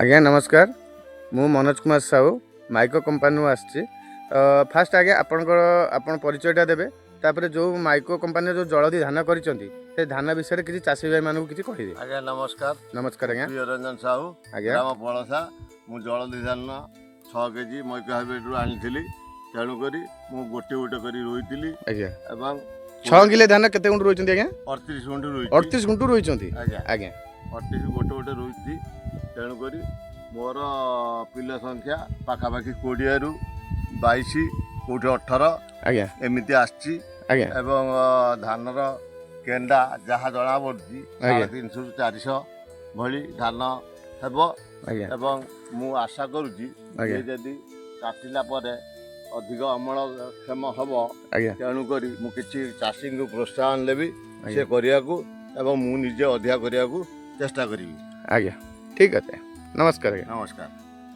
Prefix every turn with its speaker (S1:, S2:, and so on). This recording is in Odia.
S1: ଆଜ୍ଞା ନମସ୍କାର। ମୁଁ ମନୋଜ କୁମାର ସାହୁ, ମାଇକୋ କମ୍ପାନୀରୁ ଆସିଛି। ଫାଷ୍ଟ ଆଜ୍ଞା ଆପଣଙ୍କର ଆପଣ ପରିଚୟଟା ଦେବେ, ତାପରେ ଯେଉଁ ମାଇକୋ କମ୍ପାନୀର ଯେଉଁ ଜଳଧି ଧାନ କରିଛନ୍ତି, ସେ ଧାନ ବିଷୟରେ କିଛି ଚାଷୀ ଭାଇମାନଙ୍କୁ କିଛି କହିବେ।
S2: ଆଜ୍ଞା ନମସ୍କାର।
S1: ନମସ୍କାର ଆଜ୍ଞା।
S2: ପ୍ରିୟ ରଞ୍ଜନ ସାହୁ, ଗ୍ରାମ ପଳସା। ମୁଁ ଜଳଧି ଧାନ 6 କେଜି ମୈକ ହାଇବ୍ରିଡ଼ରୁ ଆଣିଥିଲି। ତେଣୁକରି ମୁଁ ଗୋଟେ ଗୋଟେ କରି ରୋଇଥିଲି ଏବଂ
S1: 6 କିଲୋ ଧାନ କେତେ ଗୁଣ୍ଠୁ ରୋଇଛନ୍ତି ଆଜ୍ଞା?
S2: 38 ଗୁଣ୍ଠୁ ରୋଇଛି।
S1: 38 ଗୁଣ୍ଠୁ ରୋଇଛନ୍ତି?
S2: ଆଜ୍ଞା। 38 ଗୋଟେ ଗୋଟେ ରୋଇଛି। ତେଣୁକରି ମୋର ପିଲ ସଂଖ୍ୟା ପାଖାପାଖି 20ରୁ 22, କେଉଁଠି 18 ଏମିତି ଆସିଛି ଏବଂ ଧାନର କେଣ୍ଡା ଯାହା ଜଣାପଡ଼ୁଛି, 350ରୁ 400 ଭଳି ଧାନ ହେବ ଏବଂ ମୁଁ ଆଶା କରୁଛି ଯେ ଯଦି କାଟିଲା ପରେ ଅଧିକ ଅମଳକ୍ଷମ ହେବ। ତେଣୁକରି ମୁଁ କିଛି ଚାଷୀଙ୍କୁ ପ୍ରୋତ୍ସାହନ ଦେବି ସେ କରିବାକୁ ଏବଂ ମୁଁ ନିଜେ ଅଧିକା କରିବାକୁ ଚେଷ୍ଟା କରିବି।
S1: ଆଜ୍ଞା, ଠିକ୍ ଅଛି। ନମସ୍କାର ଆଜ୍ଞା।
S2: ନମସ୍କାର।